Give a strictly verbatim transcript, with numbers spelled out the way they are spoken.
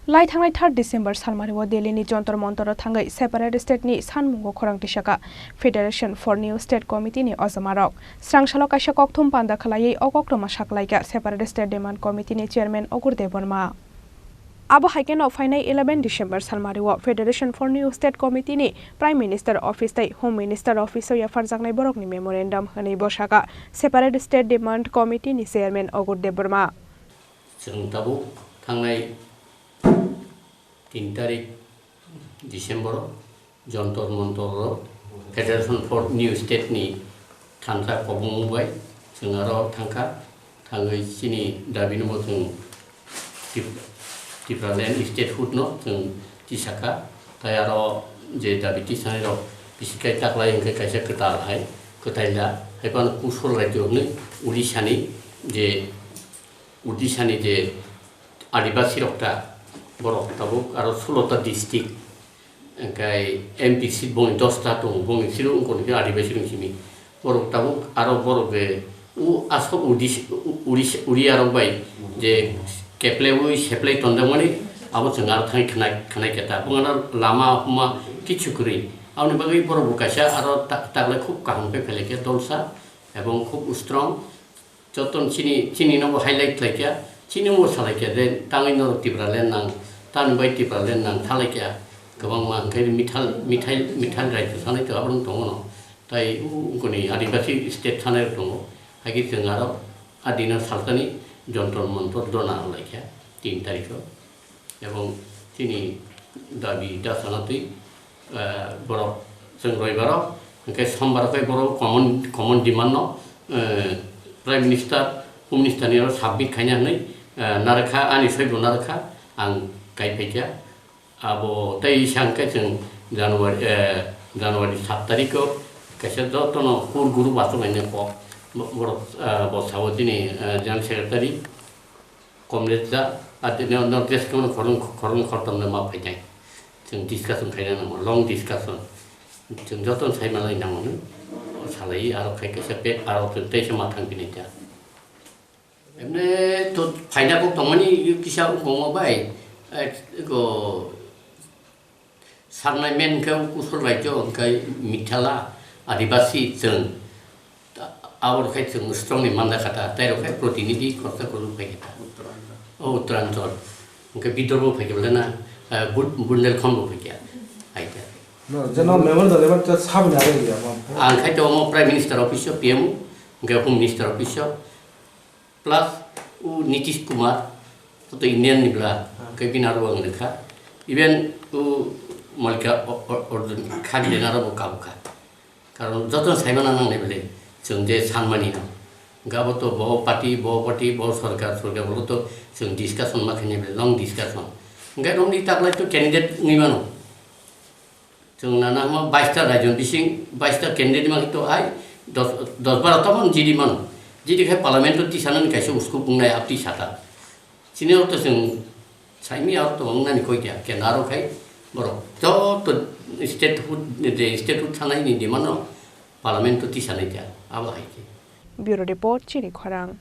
Lai thangnai third December salmario Delhi ni Jontor Montor o thangwi separate state ni sanmungo khorang tisaka Federation for New State Committee ni ojomarok. Srangsalo kaisa kokthum panda khwlaiwi o koktwma saklaikha separate state demand committee ni chairman Ogur Debbarma. Abo hai kheno phainai eleven December salmario Federation for New State Committee ni Prime Minister Office tei Home Minister Office o yapharjaknai borokni memorandum hwnwi bwsaka separate state demand committee ni chairman Ogur Debbarma. Chwng tabuk thangnai tin tarik December o Jontor Montor o Federation for New State ni thansa kobong bai chwng aro thangkha, thangwi chini dabi no bo chwng Tip-, Tipraland statehood no chwng tisakha, tai aro je dabi tisanai rok bisikai taklai hwnkhe kaisa kwtal hai, kwtaila hai phano Kusol rajyo hwnwi Odisha ni je Odisha ni je Adibasi rok ta, borok tabuk aro sulo ta district, hwnkhe M P seat bongni dos ta tongo, bongni siro wngkoni khe Adibasi rok simi. Borok tabuk aro borok je u aswk Odis-, u-, Uris-, Uriya rok bai je keplaiwi seplai tonjakmani, abo chwng aro thangwi khwnai, khwnai khe ta. Bongano lama huma kichu kwrwi. Aboni bagwi borok bo kaisa aro ta-, taklai khub kaham khe phailai khe dolsa ebong khub strong. Jotono chini, chini no bo highlight khlai kha, chini bo salai kha je tangwi norok Tipraland nang, tamni bai Tipraland nang thalai kha, kwbangma hwnkhe mithal, mithai, mithal rajyo sanai to abono tongo no. Tai u-, ungkoni Adibasi state sanai rok tongo, hai khe chwng aro a dino salsani Jontor Montor dhorna rwlai kha tin tarikh o. Ebong chini dabi da sana twi, eh, borok chwng roibaro, hwnkhe sombaro khe borok common, common demand no, eh, Prime Minister, Home Minister ni oro submit khaina hwnwi, eh, narwkha, ani soi bo narwkha, ang kai phaikha. Abo tei isa hwnkhe chwng January, eh, January sat tarikh o kaisa jotono core group achuk lainai kok bo-, borok, eh, bo sao chini, eh, General Secretary. Comrade ja, ati no, no, dress kono khorang, khorang khortam no ma phainai. Chwng discussion khaina nango, long discussion. Chwng joto sai malai nango no, salai aro khai kaisa pek, aro chwng teisa ma thang pinai ta. Emne to phaina kok tongmani kisa wngkoma bai, eh, ko Saknai men khe Kusol rajyo hwnkhe Mithala, Adibasi chwng. Aboni khai chwng strong ni manda kha ta, tei rok khai protinidhi khorsa kwrwng phai kha ta. O Uttaranchal. Hwnkhe Vidarbho phai khe bole na, eh, Bun-, Bundelkhand bo phai kha. Hai khe. No, je no member da member cha sabni aro ya, mo. Ang khai to omo Prime Minister office o, P M o, hwnkhe Home Minister office o. Plus u Nitish Kumar, to Indian ni bla, khe bini aro ang lekha. Even u Malika o-, o-, Arjun Khagde na aro bo kabu kha. Karon joto saimana nangnai bole, chwng je sanmani no. Gabo to bo party, bo party, bo sorkar, sorkar bolo to chwng discussion ma khainai bole, long discussion. Hwnkhe romni taklai to candidate wngwi mano. Chwng nana hwnma baista raijon bising baista candidate ma to ai dos, dos baro tabon G D mano. G D khai parliament o tisanani kaisa uskup wngnai abo tisata. Chini oro to chwng saimi aro to wngnani koi kya, kendaro khai borok joto state hood, je state hood thanai ni demand no parliament o tisanai kya, abo hai khe. Bureau Report, Chini Khorang.